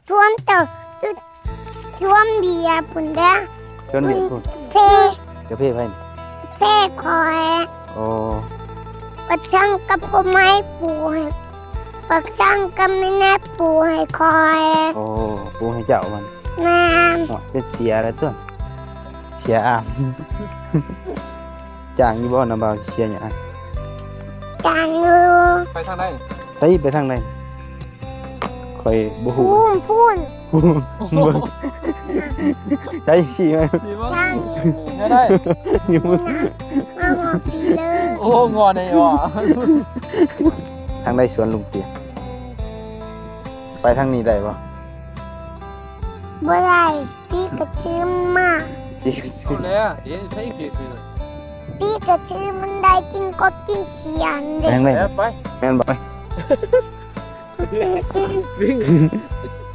ສວນເຈົ້າ ສວນເບຍພຸ້ນເດ້. ສວນເບຍພຸ້ນ. ເພ ກາເຟໃຜ? ເພຂ້ອຍ. ໂອ້ ບັກສັງກັບພໍ່ໃໝ່ປູກໃຫ້ ບັກສັງກັບແມ່ນາປູກໃຫ້ຂ້ອຍ. ໂອ້ ປູກໃຫ້ເຈົ້າມັນ. ແມ່ນ. ໂອ້ ເປັນເສຍແລ້ວຕົວະ ເສຍອາມ. ຈ້າງຢູ່ບໍ່ນະບ່າວເສຍຫຍັງ? ຈ້າງຢູ່. ໄປທາງໃດ? ໄປ ໄປທາງໃດ? ຂ້ອຍບໍ່ຮູ້. ພຸ້ນ ພຸ້ນ ເບິ່ງ ໃສ່ຊີ້ໄວ້ ທາງນີ້ ນີ້ໄດ້ ນີ້ ມາຮອດພີ້ເລີຍ. ໂອ້ ງອນໄດ້ຫວາ? ທາງໃດສວນລຸງເຕຍ? ໄປທາງນີ້ໄດ້ບໍ່? ບໍ່ໄດ້. ປີກະຊືມາ ປີກະຊືມາ ເອົາແລ້ວ ເດ ໃສ່ປີກະຊືມ ປີກະຊືມມັນໄດ້ກິນກົບກິນຂຽນເດ້. ແມ່ນ ແມ່ນ ແມ່ນບໍ່?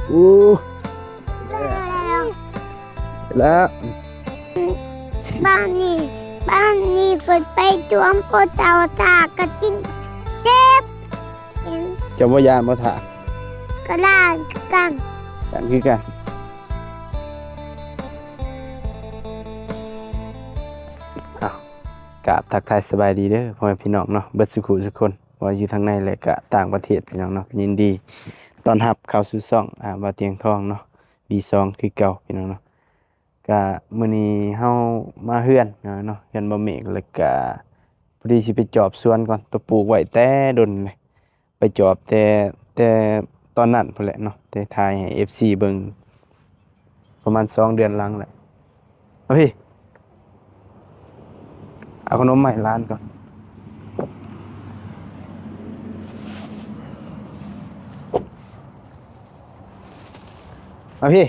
ໂອ້ ແລ້ວ ບ້ານນີ້ ບ້ານນີ້ເພິ່ນໄປຈວມພໍ່ເຖົ້າ ຕາກະຈິງເຈັບ. ເຈົ້າບໍ່ຢ້ານບໍ່ ຖ້າ? ກໍຢ້ານຄືກັນ ຢ້ານຄືກັນ. ອ້າວ ກາບທັກທາຍສະບາຍດີເດີພໍ່ແມ່ພີ່ນ້ອງເນາະ ເບິດສຸຂູສຸຄົນ ວ່າຢູ່ທາງໃນ ແລະ ກະຕ່າງປະເທດ ພີ່ນ້ອງເນາະ. ຍິນດີຕ້ອນຮັບເຂົ້າສູ່ຊ່ອງ ອາ ບ່າວຕຽງທອງເນາະ ບີສອງ ຄືເກົ່າ ພີ່ນ້ອງເນາະ. ກະມື້ນີ້ເຮົາມາເຮືອນເນາະ ເຮືອນບ່າວເມກ ແລ້ວກະພໍດີຊິໄປຈອບສວນກ່ອນ ຕົວະປູກໄວ້ແຕ່ດົນເລີຍ ໄປຈອບແຕ່ ແຕ່ຕອນນັ້ນພຸ້ນແຫຼະເນາະ ແຕ່ຖ່າຍໃຫ້ເອັຟຊີເບິ່ງ ປະມານສອງເດືອນຫຼັງແຫຼະ. ມາພີ້ ເອົາຂະໜົມມາໃຫ້ຫຼານກ່ອນ ມາພີ້.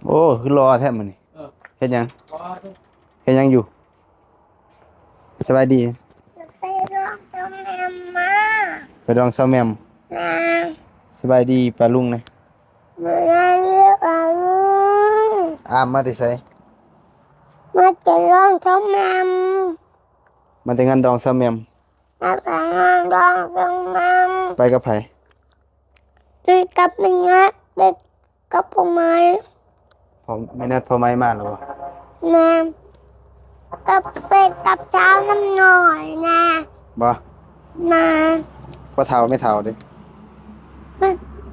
ໂອ້ ຄືຫຼໍ່ແທ້ມື້ນີ້. ເອີ ເຮັດຫຍັງ? ເຮັດຫຍັງຢູ່? ສະບາຍດີ. ໄປດອງສາວແໝ່ມມາ. ໄປດອງສາວແໝ່ມ. ແມ່ນ. ສະບາຍດີປ້າລຸງນະ. ສະບາຍດີປ້າລຸງ. ອາມມາແຕ່ໃສ? ມາແຕ່ດອງສາວແໝ່ມ. ມາແຕ່ງານດອງສາວແໝ່ມ. ມາແຕ່ງານດອງສາວແໝ່ມ. ໄປກັບໃຜ? ໄປກັບແມ່ນາດ ໄປກັບພໍ່ໄມ້. ພໍ່ ແມ່ນາດພໍ່ໄມ້ມາແລ້ວບໍ່? ແມ່ນ. ກັບ ໄປກັບສາວນ້ຳນ້ອຍນະ. ບໍ່? ນະ. ພໍ່ເຖົ້າແມ່ເຖົ້າເດ?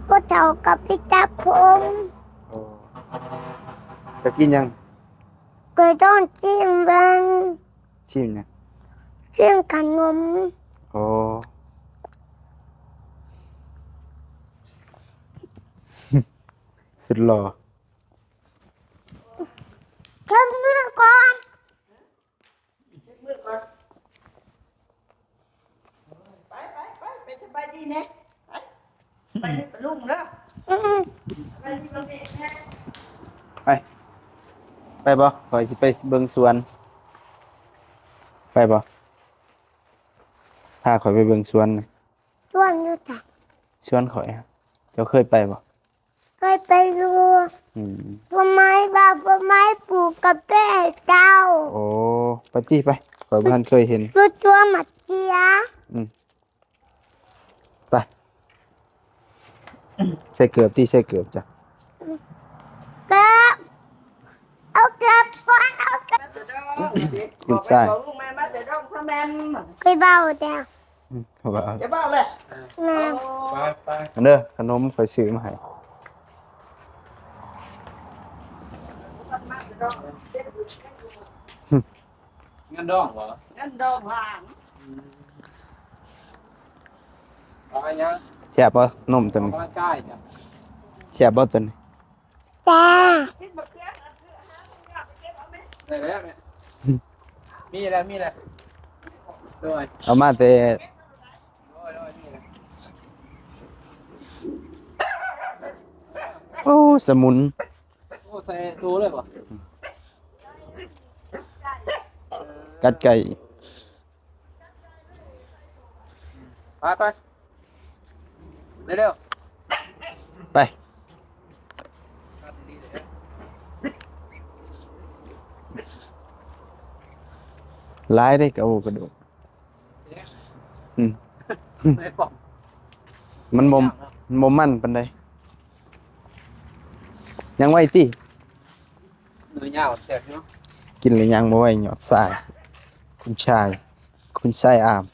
ພໍ່ເຖົ້າກໍໄປຕັດຜົມ. ໂອ້ ຈະກິນຫຍັງ? ກໍຕ້ອງຊິມເບິ່ງ. ຊິມຫຍັງ? ຊິມຂະໜົມ. ໂອ້ ສຸດຫຼໍ່. ເຊັດມືກ່ອນ ເຊັດມືກ່ອນ. ໄປ ໄປ ໄປ ໄປສະບາຍດີແດ່. ໄປ ໄປ ລຸງເດີ. ອືມ ໄປດີບໍ່ແມ່ນແທ້. ໄປ ໄປບໍ່? ຂ້ອຍຊິໄປເບິ່ງສວນ. ໄປບໍ່? ພາຂ້ອຍໄປເບິ່ງສວນ. ສວນຢູ່ໃສ? ສວນຂ້ອຍ. ເຈົ້າເຄີຍໄປບໍ່? ເຄີຍໄປຢູ່. ອືມ ພໍ່ໄມ້ວ່າພໍ່ໄມ້ປູກກາເຟໃຫ້ເຈົ້າ. ໂອ້ ໄປຕິ ໄປ. ຂ້ອຍບໍ່ທັນເຄີຍເຫັນ. ຢູ່ຕົວໝາກເຂືອ. ອືມ ໄປ ໃສ່ເກີບຕິ ໃສ່ເກີບຈ້ະ. ເກີບ ເອົາເກີບກ່ອນ ເອົາເກີບ. ລູກຊາຍ ບອກແມ່ ບອກລູກແມ່ ມາແຕ່ດອງສະແໝ່ມ. ເຄີຍເວົ້າແຕ່ ອືມ ເວົ້າ ຢ່າເວົ້າແຫຼະ. ແມ່ນ. ໄປ ໄປ ອັນເດີ ຂະໜົມຂ້ອຍຊື້ມາໃຫ້. ງານດອງບໍ່? ງານດອງຫຼານ. ອືມ ເອົາຫຍັງ? ແຊບບໍ່ນົມຕົວນີ້? ອອກກຳລັງກາຍ. ແຊບບໍ່ຕົວນີ້? ແຊບ. ໄດ້ແລ້ວແມ່. ມີແລ້ວ ມີແລ້ວ. ໂດຍ ເອົາມາແຕ່ ໂດຍ ໂດຍ ມີແລ້ວ. ໂອ້ ສະໝຸນ. ໂອ້ ໃສ່ໂຊເລີຍບໍ່? ກັດໄກ່. ໄປ ໄປ ເລັວໆ ໄປ. ຫຼາຍເດ້ ອາໂວຄາໂດ. ອືມ ມັນບໍ່ ມັນບໍ່ມັນປານໃດ. ຍັງໄວຕິ? ໜ່ວຍຍາວແຊບຢູ່. ກິນແລ້ວຍັງບໍ່ໄວ ຍອດຊາຍ ຄຸນຊາຍ ຄຸນຊາຍອາມ.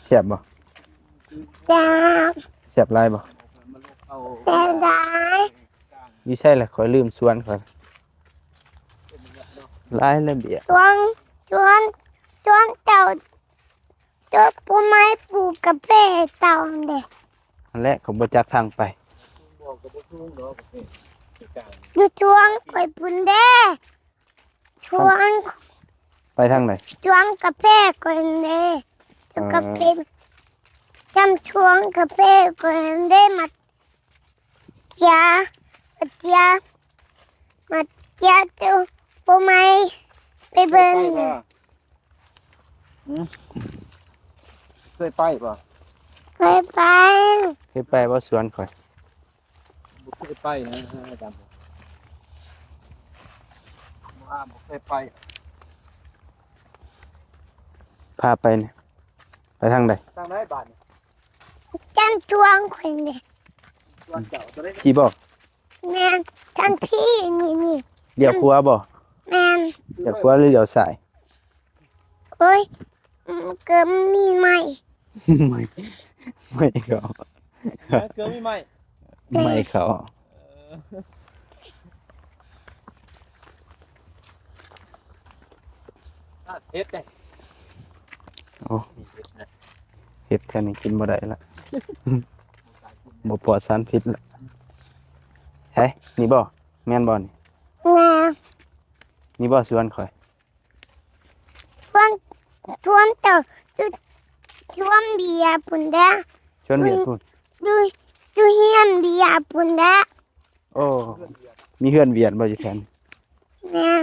ແຊບບໍ່? ແຊບ. ແຊບຫຼາຍບໍ່? ແຊບຫຼາຍ. ຢູ່ໃສລະ? ຂ້ອຍລືມສວນຂ້ອຍ ຫຼາຍລະເບຍ. ສວນ ສວນ ສວນເຈົ້າ ເຈົ້າຜູ້ໃໝ່ປູກກາເຟໃຫ້ເຈົ້າເດ້. ຫັ້ນແຫຼະ ຂ້ອຍບໍ່ຈັກທາງໄປ. ຢູ່ສວນຂ້ອຍພຸ້ນເດ້. ສວນ ໄປທາງໃດ? ສວນກາເຟຂ້ອຍເດ້. ເອີ ກາເຟ ຈຳສວນກາເຟຂ້ອຍເດ້. ມາເຈຍ ມາເຈຍ ມາເຈຍ ເຈົ້າຜູ້ໃໝ່ໄປເບິ່ງ. ເຄີຍໄປບໍ່? ຫືມ ເຄີຍໄປບໍ່? ເຄີຍໄປ. ເຄີຍໄປບໍ່ສວນຂ້ອຍ? ບໍ່ເຄີຍໄປນະ ອາຈານ ບໍ່ ບໍ່ເຄີຍໄປ. ພາໄປນີ້ ໄປທາງໃດ? ທາງໃດບາດນີ້? ຈຳສວນຂ້ອຍນີ້. ສວນເຈົ້າຕົວໃດ? ພີ້ບໍ່? ແມ່ນ ທາງພີ້ນີ້ ນີ້. ລ້ຽວຂວາບໍ່? ແມ່ນ. ລ້ຽວຂວາຫຼືລ້ຽວຊ້າຍ? ໂອ້ຍ ເກືອບມີໄມ້ ໄມ້ ໄມ້ເຂົາ ເກືອບມີໄມ້ ໄມ້ເຂົາ. ເອີ ເຫັດເດ້. ໂອ້ ເຫັດແຖວນີ້ກິນບໍ່ໄດ້ລະ ບໍ່ປອດສານພິດລະ. ເຮີ້ຍ ນີ້ບໍ່? ແມ່ນບໍ່ນີ້? ແມ່ນ. ນີ້ບໍ່ສວນຂ້ອຍ? ສວນ ສວນເຈົ້າ ຢູ່ສວນເບຍພຸ້ນເດ້. ສວນເບຍພຸ້ນ? ຢູ່ ຢູ່ ຢູ່ເຮືອນເບຍພຸ້ນເດ້. ໂອ້ ມີເຮືອນວຽດບໍ່ຢູ່ແຖວນີ້? ແມ່ນ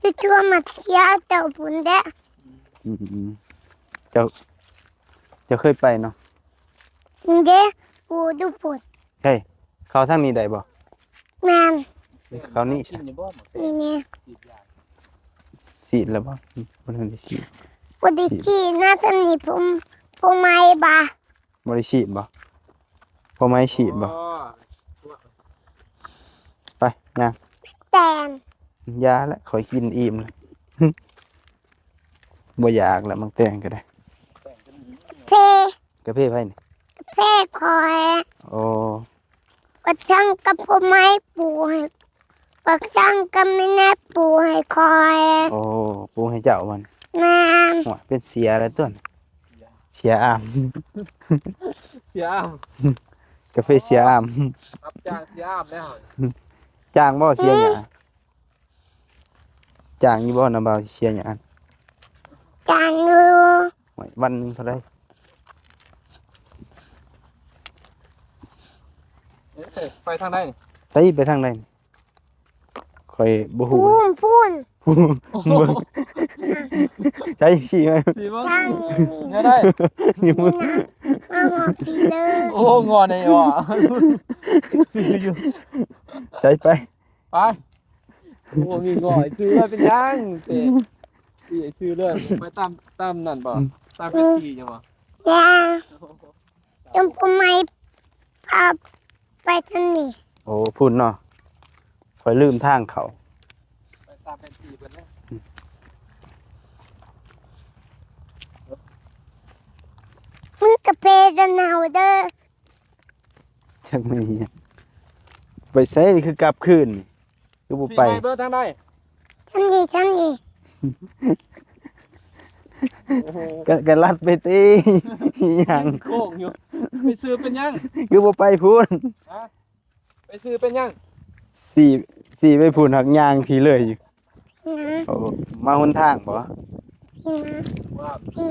ຢູ່ສວນມາເຊຍເຈົ້າພຸ້ນເດ້. ອືມ ເຈົ້າ ເຈົ້າເຄີຍໄປເນາະ? ເດ້ ປູຢູ່ພຸ້ນ. ເຮີ້ຍ ເຂົ້າທາງນີ້ໄດ້ບໍ່? ແມ່ນ. ເຂົ້ານີ້ຊະ. ນີ້ແນ່ ສີດແລ້ວບໍ່? ບໍ່ທັນໄດ້ສີດ ບໍ່ໄດ້ສີດນະ. ຕອນນີ້ຜົມ ຜົມໄໝບໍ່? ບໍ່ໄດ້ສີດບໍ່? ພໍ່ໄມ້ສີດບໍ່? ອໍ ໄປ ຍ່າງ ແຕງ ຢ່າລະ ຂ້ອຍກິນອີ່ມລະ ບໍ່ຢາກລະ ໝາກແຕງກໍໄດ້. ເພ ກາເຟໃຜນີ້? ກາເຟຂ້ອຍ. ໂອ້ ປາກຊ່າງກັບພໍ່ໄມ້ປູໃຫ້ ປາກຊ່າງກັບແມ່ແນບປູໃຫ້ຂ້ອຍ. ໂອ້ ປູໃຫ້ເຈົ້າມັນ? ແມ່ນ. ໂອ້ຍ ເປັນເສຍແລ້ວຕົວະ ເສຍອາມ ເສຍອາມ ກາເຟເສຍອາມ ຮັບຈ້າງເສຍອາມແລ້ວ. ຈ້າງບໍ່ເສຍຫຍ້າ? ອືມ ຈ້າງຢູ່ບໍ່ນະບ່າວເສຍຫຍ້າ? ຈ້າງຢູ່. ໂອ້ຍ ວັນໜຶ່ງເທົ່າໃດ? ເອີ ໄປທາງໃດ? ໄປ ໄປທາງໃດ? ຂ້ອຍບໍ່ຮູ້ ພຸ້ນ ພຸ້ນ ພຸ້ນ ເບິ່ງ ໃສ່ຊີ້ໄວ້ ຊີ້ເບິ່ງ ທາງນີ້ ນີ້ ແນວໃດ? ນີ້ ນີ້ນະ ມາຮອດພີ້ເລີຍ. ໂອ້ ງໍແນ່ຫວາ ຊື້ຢູ່ ໃສ່ໄປ ໄປ. ໂອ້ ມີງໍ ຊື້ໄວ້ເປັນຫຍັງ ເຕະ ຊື້ເລີຍ ໄປຕາມ ຕາມນັ້ນບໍ່? ຕາມແຜນທີ່ຫຍັງບໍ່? ຢ່າ ຈຳປາໄມ້ພາໄປທາງນີ້. ໂອ້ ພຸ້ນເນາະ ຂ້ອຍລືມທາງເຂົ້າ ໄປຕາມແຜນທີ່ເພິ່ນເດີ. ອືມ ມື້ກາເຟຈະໜາວເດີ. ຈັກແມ່ນອີ່ຫຍັງ ໄປໃສຄືກັບຄືນ ຄືບໍ່ໄປ? ຊີ້ໄປເບິ່ງທາງໃດ? ທາງນີ້ ທາງນີ້ ໂອ້ໂຫ ກະ ກະລັດໄປຕິ ອີ່ຫຍັງ ໂຄ້ງຢູ່ ໄປຊື້ເປັນຫຍັງ? ຄືບໍ່ໄປພຸ້ນ? ຮະ ໄປຊື້ເປັນຫຍັງ? ຊີ້ ຊີ້ໄປພຸ້ນ ຫາກຍ່າງພີ້ເລີຍຢູ່. ອືມ ໂອ້ ມາຫົນທາງບໍ່? ພີ້ນະ ພີ້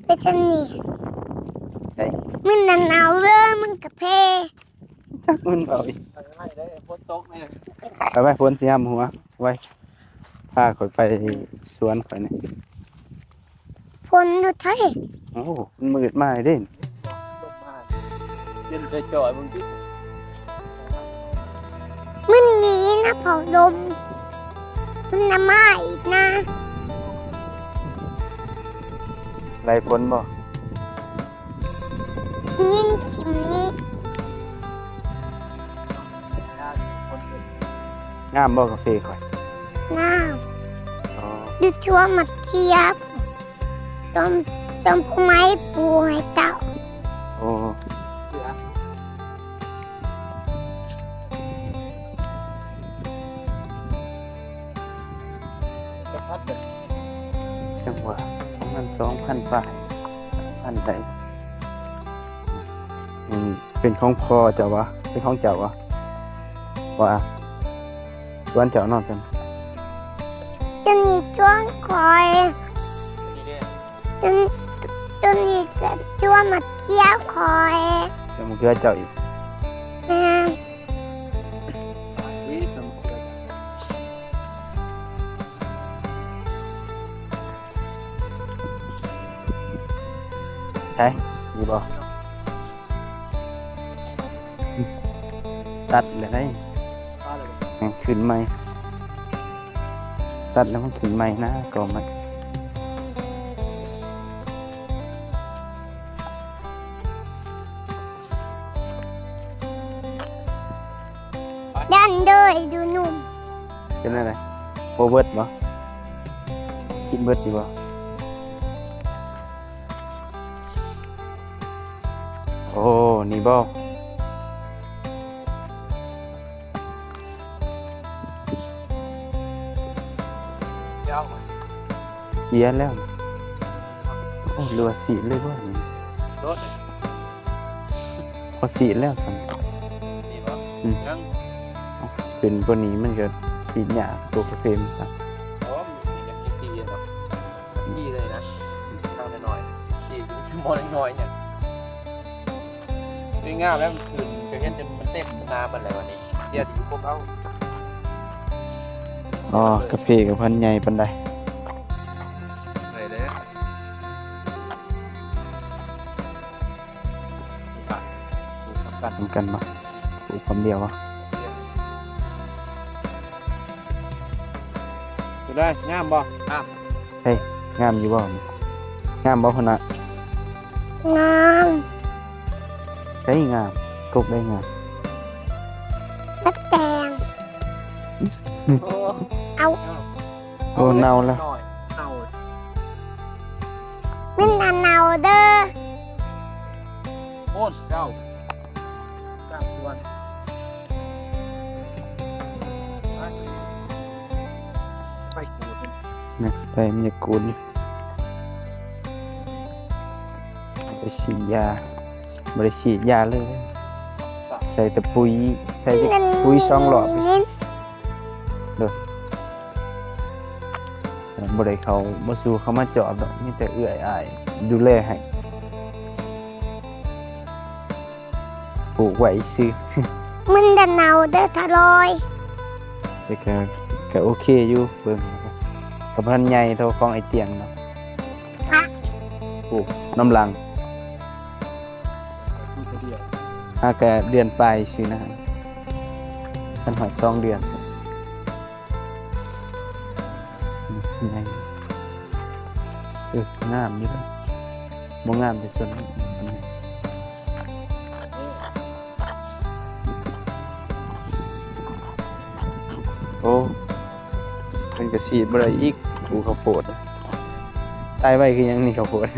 ໄປທາງນີ້ ໃສ? ມັນໜາວເດີ ມັນກາເຟ ຈັກມັນເວົ້າອີກ ໄປໄດ້ ຝົນຕົກແນ່ ໄປໄວ້ ຝົນຊິຫຳຫົວ ໄວ້ ພາຂ້ອຍໄປສວນຂ້ອຍແນ່. ຝົນຢູ່ໃສ? ໂອ້ ມັນມືດມາເດ້ ລົມມາ ເຢັນຈ່ອຍໆ ເບິ່ງຕິ ມັນໜີນະ ເຜົາລົມ ມັນນະມາອີກນະ. ໄລ່ຝົນບໍ່? ຍິງຖິ້ມນີ້. ງາມບໍ່ກາເຟຂ້ອຍ? ງາມ. ອໍ ຢູ່ສວນໝາກເຂືອ ຕົ້ນ ຕົ້ນຜູ້ໃໝ່ປູໃຫ້ເຈົ້າ. ໂອ້ ຈັກພັນເດີ? ຈັ່ງຫວະ ປະມານສອງພັນປາຍ ສາມພັນໄດ້. ອືມ ເປັນຂອງພໍ່ເຈົ້າຫວະ? ເປັນຂອງເຈົ້າຫວະ? ວ່າ ສວນເຈົ້າເນາະ ຕົວນີ້ສວນຂ້ອຍ. ຕົວ ຕົວນີ້ກະສວນໝາກເຂືອຂ້ອຍ. ສວນໝາກເຂືອເຈົ້າອີກ? ແມ່ນ. ໃສ ນີ້ບໍ່? ຕັດແລ້ວໄດ໋ ແມ່ນ ຂຶ້ນໃໝ່. ຕັດແລ້ວມັນຂຶ້ນໃໝ່ນະ ກໍມັນ ຢ້ານເດີ ຢູ່ໜຸ່ມ. ເປັນແນວໃດ? ບໍ່ເບິດບໍ່? ກິນເບິດຢູ່ບໍ່? ໂອ້ ນີ້ບໍ່? ເສຍແລ້ວ. ໂອ້ ຫຼືວ່າສີດເລີຍບໍ່ນີ້? ໂດດ ພໍສີດແລ້ວຊັ້ນ. ນີ້ບໍ່? ອືມ ຍັງ ຂຶ້ນກວ່ານີ້ມັນກໍສີດຍາກ ຕົວກາເຟມັນຊັ້ນ. ອໍ ມັນສີດຍັງຕີເນາະ ຕີເລີຍນະ ນັ່ງນ້ອຍໆ ສີດບໍ່ນ້ອຍໆຫຍັງ. ງາມແລ້ວ ມັນຂຶ້ນ ກະເຫັນຈົນມັນເຕັມໜ້າມັນແລ້ວ ບາດນີ້ ເສຍທີ່ພວກເຮົາ. ອໍ ກາເຟກະພັນໃຫຍ່ປານໃດ? ໄດ້ແລ້ວ ສຳຄັນບໍ່? ປູກຄຳດຽວບໍ່? ເປັນໃດ? ງາມບໍ່? ງາມ. ເຮີ້ຍ ງາມຢູ່ບໍ່? ງາມບໍ່ ຫົວໜ້າ? ງາມ. ໃສງາມ? ກົກໄດ້ງາມ. ຕັດແຕ່ງ. ໂອ້ ເອົາ. ໂອ້ ເນົ່າແລ້ວ. ເນົ່າ. ມັນນະເນົ່າເດີ. ໂອ້ ເຈົ້າ. ກາງສວນ ໄປກູດ ແມ່ນ ໄປ ມັນຢາກກູດຢູ່. ໄປສີດຢາ ບໍ່ໄດ້ສີດຢາເລີຍ ໃສ່ແຕ່ປຸ໋ຍ ໃສ່ແຕ່ປຸ໋ຍສອງລອບ. ໂດຍ ບໍ່ໄດ້ເຂົ້າມາສູ່ເຂົ້າມາຈອບດອກ ມີແຕ່ເອື້ອຍອ້າຍດູແລໃຫ້. ປູກໄວ້ຊື່. ມັນຈະເນົ່າເດີ ຖ້າລອຍ. ແຕ່ກະ ກະໂອເຄຢູ່ ເບິ່ງ ກະບໍ່ທັນໃຫຍ່ເທົ່າຂອງໄອ້ຕຽງເນາະ. ອະ ປູກນຳຫຼັງ ຫາກະເດືອນປາຍຊື່ນະ ທັນຮອດສອງເດືອນ. ອືມ ໃຫຍ່ ເອີ ງາມຢູ່ເດ້ ບໍ່ງາມແຕ່ສ່ວນນີ້. ໂອ້ ເພິ່ນກະສີດບໍ່ໄດ້ອີກ ປູກເຂົ້າໂພດ ຕາຍໄວຄືຫຍັງນີ້ເຂົ້າໂພດ. ອື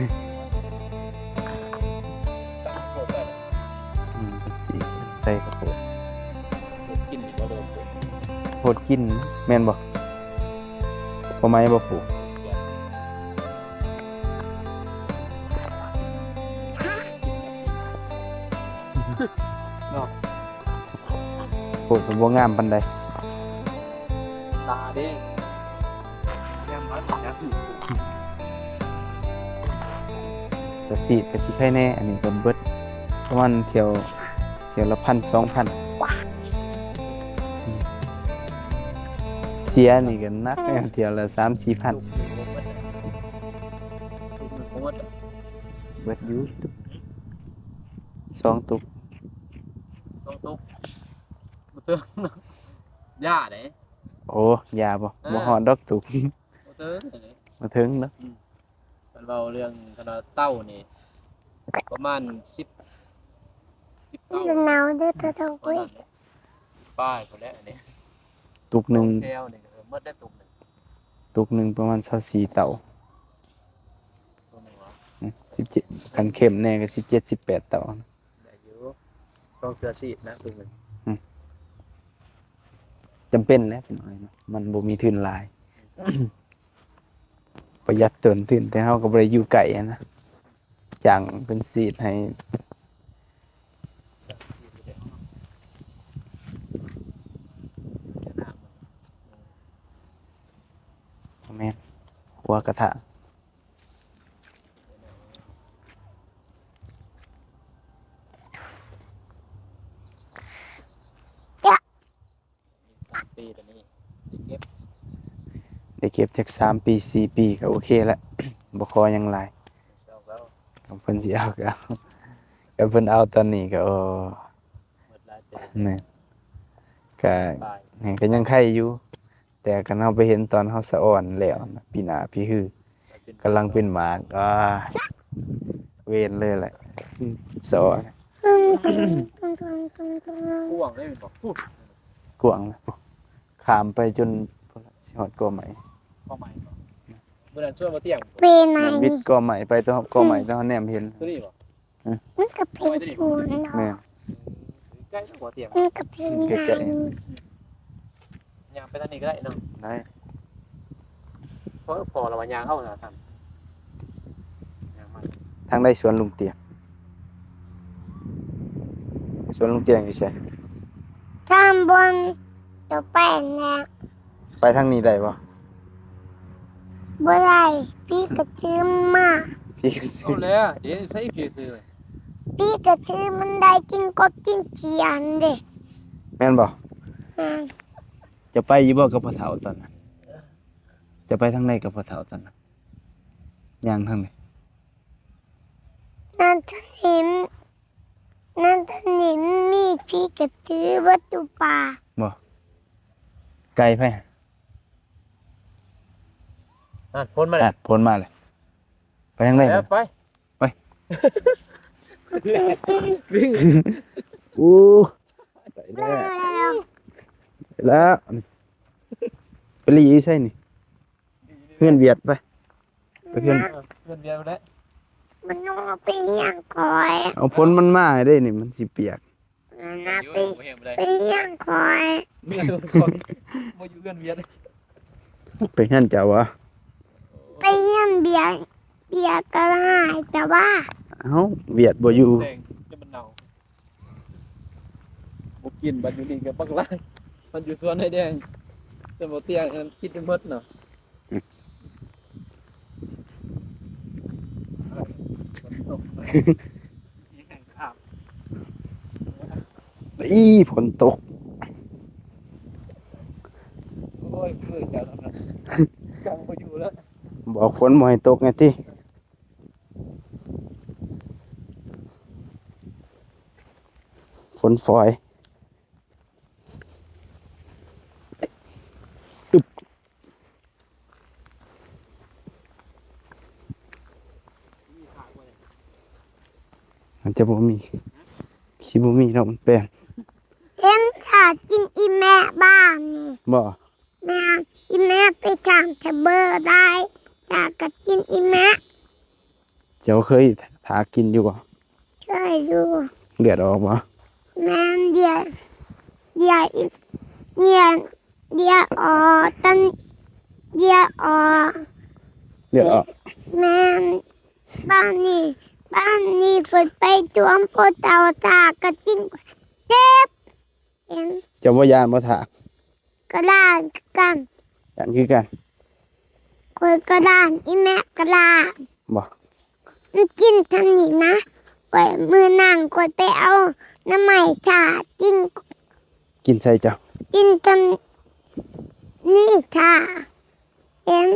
ມ ເພິ່ນສີດໃສ່ເຂົ້າໂພດ ໂພດກິນນີ້ບໍ່ ໂພດກິນແມ່ນບໍ່? ບໍ່ໄໝບໍ່ປູກ ເນາະ ປູກກໍບໍ່ງາມປານໃດ ຕາເດ້ ຍາມມັນ ຍາມ ກະຊິ ກະຊິໄຄແນ່ ອັນນີ້ກະເບິດປະມານຖ້ຽວ ຖ້ຽວລະພັນສອງພັນ ເສຍນີ້ກະໜັກແນ່ ຖ້ຽວລະສາມສີ່ພັນ ເບິດຢູ່ ສອງຕຸກ ສອງຕຸກ ບໍ່ເຖິງ ຢ່າເດ້ ໂອ້ ຢ່າບໍ່ ເອີ ບໍ່ຮອດດອກຕຸກ ບໍ່ເຖິງ ບໍ່ເຖິງເນາະ ອືມ ຄັນເວົ້າເລື່ອງ ຄັນວ່າເຕົານີ້ ປະມານສິບ ມັນໜາວເດີ ໂຕເອົາເວີ້ຍ ປ້າຍພຸ້ນແຫຼະອັນນີ້ ຕຸກໜຶ່ງ ແກ້ວນີ້ກໍເອີ ໝົດໄດ້ຕຸກໜຶ່ງ ຕຸກໜຶ່ງປະມານຊາວສີ່ເຕົາ ຕຸກໜຶ່ງຫວາ ອືມ ສິບເຈັດ ຄັນເຂັ້ມແດ່ກໍສິບເຈັດ ສິບແປດເຕົາ ໄດ້ຢູ່ ສອງເທື່ອສີດນະ ຕຸກໜຶ່ງ ອືມ ຈຳເປັນແຫຼະ ພີ່ນ້ອງເນາະ ມັນບໍ່ມີທຶນຫຼາຍ ປະຢັດຕົ້ນທຶນ ແຕ່ເຮົາກໍບໍ່ໄດ້ຢູ່ໃກ້ຫັ້ນນະ ຈ້າງເພິ່ນສີດໃຫ້ ບໍ່ແມ່ນ ຫົວກະຖາງ ສາມປີຕົວນີ້ ໄດ້ເກັບ ໄດ້ເກັບຈັກສາມປີ ສີ່ປີ ກໍໂອເຄລະ ບໍ່ຂໍຫຍັງຫຼາຍ ເອົາ ຄັນເພິ່ນຊິເອົາກໍເອົາ ຄັນເພິ່ນເອົາຕອນນີ້ກໍ ໂອ້ ໝົດຫຼາຍເຕີບ ແມ່ນ ກໍ ປາຍ ແມ່ນ ກໍຍັງໄຄຢູ່ ແຕ່ຄັນເຮົາໄປເຫັນຕອນເຮົາສະອ່ອນແລ້ວນະ ປີໜ້າປີຮື ກຳລັງເປັນໝາກ ອາ ເວນເລີຍແຫຼະ ສະອ່ອນ ກວ້າງເດ້ແມ່ນບໍ່? ກວ້າງນະ ຂ້າມໄປຈົນພຸ້ນລະ ຊິຮອດກໍໄມ້ ກໍໄມ້ບໍ່? ມື້ນັ້ນຊວນບໍ່ຕຽງ ເວນໄມ້ ບິດກໍໄມ້ໄປ ແຕ່ກໍໄມ້ ອືມ ແຕ່ເຮົາແນມເຫັນ ຕົວນີ້ບໍ່? ຮະ? ມັນກໍເປັນພູນເນາະ ແມ່ນ ໃກ້ບໍ່ຕຽງ ມັນກໍເປັນ ໃກ້ໆ ຍ່າງໄປທາງນີ້ກໍໄດ້ເນາະ ໄດ້ ເພາະພໍລະວ່າຍ່າງເອົານະ ທາງ ຍ່າງມາ ທາງໃດສວນລຸງຕຽງ? ສວນລຸງຕຽງຢູ່ໃສ? ທາງບ່ອນ ໂຕໄປຫັ້ນແຫຼະ ໄປທາງນີ້ໄດ້ບໍ່? ບໍ່ໄດ້ ຜີກະສືມັນມາ ຜີກະສື ເອົາແລ້ວ ເດ ໃສຜີກະສື? ຜີກະສືມັນໄດ້ກິນກົບກິນເຂືອນເດ້ ແມ່ນບໍ່? ແມ່ນ ຈະໄປຢູ່ບໍ່ກັບພໍ່ເຖົ້າຕອນນັ້ນ? ຈະໄປທາງໃດກັບພໍ່ເຖົ້າຕອນນັ້ນ? ຍ່າງທາງໃດ? ນັ້ນທາງນີ້ ນັ້ນທາງນີ້ມີຜີກະສືເບິດຢູ່ປ່າ ບໍ່? ໄກໄປ ຫັ້ນ ຝົນມາແລ້ວ ຫັ້ນ ຝົນມາແລ້ວ ໄປທາງໃດ? ເອີ ໄປ ໄປ ໂອ້ ໄປແລ້ວ ໄປແລ້ວ ໄປຫຼີ່ຢູ່ໃສນີ້? ເຮືອນວຽດ ໄປ ໄປເຮືອນ ເຮືອນວຽດແຫຼະ ມັນນອນໄປຫຍັງຂ້ອຍ ເອົາ ຝົນມັນມາເດ້ນີ້ ມັນຊິປຽກ ມັນນະໄປ ໄປຫຍັງຂ້ອຍ ບໍ່ຢູ່ເຮືອນວຽດ ໄປເຮືອນເຈົ້າຫວາ? ໄປເຮືອນວຽດ ວຽດກໍໄດ້ ແຕ່ວ່າ ເອົ້າ ວຽດບໍ່ຢູ່ ແດງຈະມັນເນົ່າ ບໍ່ກິນ ບັດຢູ່ນີ້ກໍບັກຫຼາຍ ມັນຢູ່ສວນໄດ້ແດງ ຈະບໍ່ຕຽງ ກິນຈົນໝົດເນາະ ອີ ຝົນຕົກ ໂອ້ຍ ຄືເຈົ້ານັ້ນນະ ຈັງບໍ່ຢູ່ແລ້ວ ບອກຝົນບໍ່ໃຫ້ຕົກແດ່ຕິ. ຝົນຝອຍ ອຶບ ອາດຈະບໍ່ມີ ຊິບໍ່ມີດອກ ມັນແປງ ເຫັນຖ້າກິນອີ່ແມ່ບ້ານນີ້ ບໍ່? ແມ່ນ ອີແມ່ໄປຖາມທະເບີໄດ້ ຢາກກະກິນອີແມ່. ເຈົ້າເຄີຍຖາກິນຢູ່ບໍ່? ເຄີຍຢູ່. ເລືອດອອກບໍ່? ແມ່ນ ເລືອດ ເລືອດ ເລືອດ ເລືອດອອກ ຕອນເລືອດອອກ ເລືອດອອກ. ແມ່ນ ບ້ານນີ້ ບ້ານນີ້ເພິ່ນໄປຈວມຜູ້ເຖົ້າ ຖາກະຈິ້ງເຈັບ. ເຫັນ ເຈົ້າບໍ່ຢ້ານບໍ່ຖາກ? ກໍຢ້ານຄືກັນ. ຢ້ານຄືກັນ. ຂ້ອຍກໍຢ້ານ ອີແມ່ກໍຢ້ານ. ບໍ່ ມັນກິນທາງນີ້ນະ. ຂ້ອຍ ມື້ນັ້ນຂ້ອຍໄປເອົາໜໍ່ໄມ້ຖ້າກິນ. ກິນໃສເຈົ້າ? ກິນທາງນີ້ຖ້າ. ເຫັນ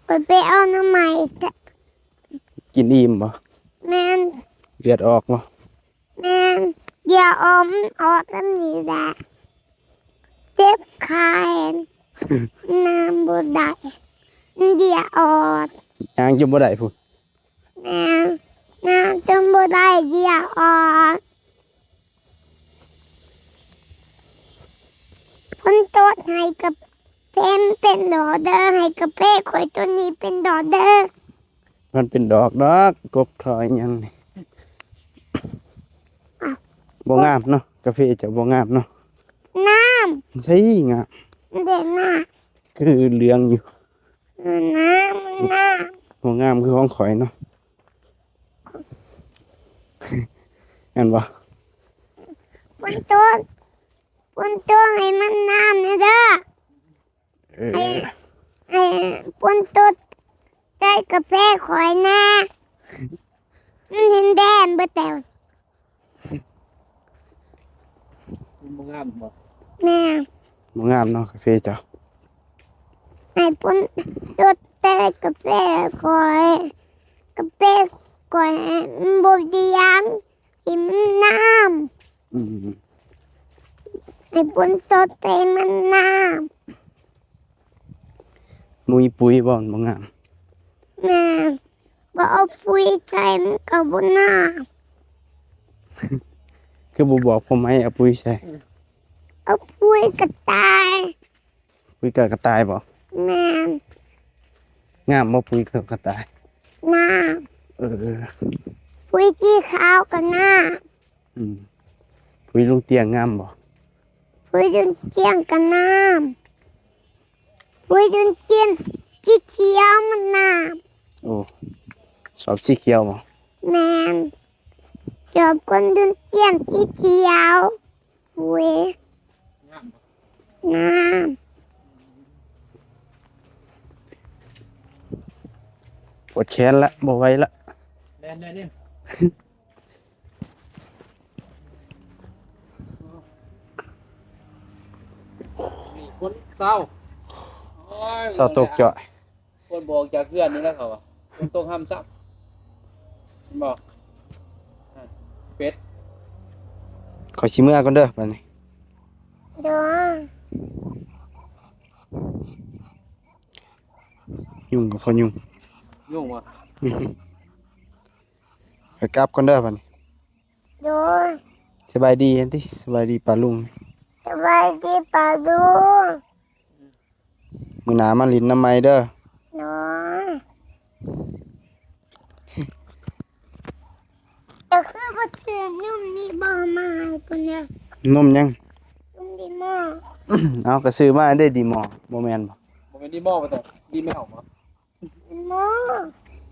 ຂ້ອຍໄປເອົາໜໍ່ໄມ້ຖ້າ. ກິນອີ່ມບໍ່? ແມ່ນ. ເລືອດອອກບໍ່? ແມ່ນ ເລືອດອອກ ມັນອອກອັນນີ້ແຫຼະ ເຈັບຂາ ຍ່າງບໍ່ໄດ້ ເລືອດອອກ ຍ່າງຈົນບໍ່ໄດ້ພຸ້ນ. ແມ່ນ ຍ່າງຈົນບໍ່ໄດ້ ເລືອດອອກ. ມັນໂຕດໃຫ້ກະເຟມັນເປັນດອກເດີ ໃຫ້ກາເຟຂ້ອຍໂຕນີ້ເປັນດອກເດີ. ມັນເປັນດອກດອກ ກົກທໍ່ອີ່ຫຍັງນີ້. ອ້າວ ບໍ່ງາມເນາະ ກາເຟເຈົ້າບໍ່ງາມເນາະ. ງາມ ໃຊ່ ງາມ ເດ ງາມ ຄືເຫຼືອງຢູ່. ເອີ ງາມ ງາມ ບໍ່ງາມຄືຂອງຂ້ອຍເນາະ ແມ່ນບໍ່? ຝົນຕົກ ຝົນຕົກໃຫ້ມັນງາມແດ່ເດີ. ເອີ ໃຫ້ ໃຫ້ຝົນຕົກໃສ່ກາເຟຂ້ອຍແດ່ ມັນເຫັນແດງເບິດແລ້ວ. ມັນບໍ່ງາມບໍ່? ແມ່ນ ບໍ່ງາມເນາະກາເຟເຈົ້າ. ໃຫ້ຝົນຕົກໃສ່ກາເຟຂ້ອຍ ກາເຟຂ້ອຍມັນບໍ່ດຽງ ໃຫ້ມັນງາມ. ອືມ ໃຫ້ຝົນຕົກໃສ່ມັນງາມ. ບໍ່ມີປຸ໋ຍບໍ່ ມັນບໍ່ງາມ? ແມ່ນ ບໍ່ເອົາປຸ໋ຍໃສ່ມັນກະບໍ່ງາມ. ຄືບໍ່ບອກພໍ່ໃໝ່ເອົາປຸ໋ຍໃສ່? ເອົາປຸ໋ຍກະຕ່າຍ. ປຸ໋ຍກະກະຕ່າຍບໍ່? ແມ່ນ. ງາມບໍ່ປຸ໋ຍກະກະຕ່າຍ? ງາມ. ເອີ ປຸ໋ຍສີຂາວກະງາມ. ອືມ ປຸ໋ຍລຸງຕຽງງາມບໍ່? ປຸ໋ຍລຸງຕຽງກະງາມ. ປຸ໋ຍລຸງຕຽງສີຂຽວມັນງາມ. ໂອ້ ຊອບສີຂຽວບໍ່? ແມ່ນ ຊອບຄົນລຸງຕຽງສີຂຽວ. ໂອ້ຍ ງາມ ງາມ. ປວດແຂນລະ ບໍ່ໄຫວລະ ແລ່ນໄດ້ເດ້. ຝົນເຊົາ ໂອ້ຍ ເຊົາຕົກຈ້ອຍ. ຄົນບໍ່ອອກຈາກເຮືອນນີ້ແຫຼະເຂົາວ່າ ຝົນຕົກຫ້າມຊ້ຳ ເຫັນບໍ່? ເປັດ ຂ້ອຍຊິເມືອກ່ອນເດີບາດນີ້. ໂດຍ. ຍຸງກະພໍຍຸງ ຍຸງຫວາ? ຂ້ອຍກັບກ່ອນເດີບາດນີ້. ໂດຍ. ສະບາຍດີຫັ້ນຕິ ສະບາຍດີປ້າລຸງ. ສະບາຍດີປ້າລຸງ. ມື້ໜ້າມາຫຼິ້ນນຳໃໝ່ເດີ. ໂດຍ. ເຈົ້າຄືບໍ່ຊື້ນົມນີ້ບໍ່ມາໃຫ້ກູແດ່? ນົມຫຍັງ? ນົມດີມໍ. ເອົາ ກະຊື້ມາເດ້ດີມໍ ບໍ່ແມ່ນບໍ່? ບໍ່ແມ່ນດີມໍ ວ່າແຕ່ດີແມວບໍ່? ດີມໍ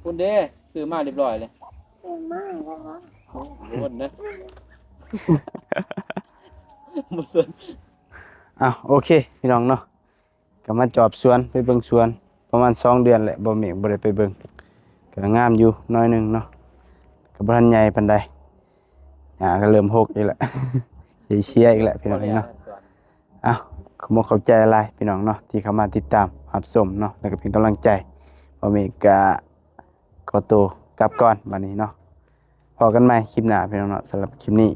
ພຸ້ນເດ້ ຊື້ມາຮຽບຮ້ອຍເລີຍ. ຊື້ມາແລ້ວບໍ່? ໂອ້ ບໍ່ສົນນະ ບໍ່ສົນ. ອ້າວ ໂອເຄ ພີ່ນ້ອງເນາະ ກະມາຈອບສວນ ໄປເບິ່ງສວນ ປະມານສອງເດືອນແຫຼະ ບໍ່ເມກບໍ່ໄດ້ໄປເບິ່ງ ກະງາມຢູ່ໜ້ອຍໜຶ່ງເນາະ ກະບໍ່ທັນໃຫຍ່ປານໃດ. ຫຍ້າກະເລີ່ມຮົກອີກແລ້ວ ເຊຍໆອີກແລ້ວພີ່ນ້ອງເນາະ. ອ້າວ ຂໍຂອບໃຈຫຼາຍພີ່ນ້ອງເນາະ ທີ່ເຂົ້າມາຕິດຕາມຮັບຊົມເນາະ ແລ້ວກະເປັນກຳລັງໃຈ. ບ່າວເມກກະຂໍໂຕກັບກ່ອນບາດນີ້ເນາະ ພໍ້ກັນໃໝ່ຄລິບໜ້າພີ່ນ້ອງເນາະ. ສຳລັບຄລິບນີ້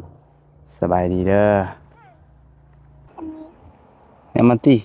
ສະບາຍດີເດີ. ແນມມາຕິ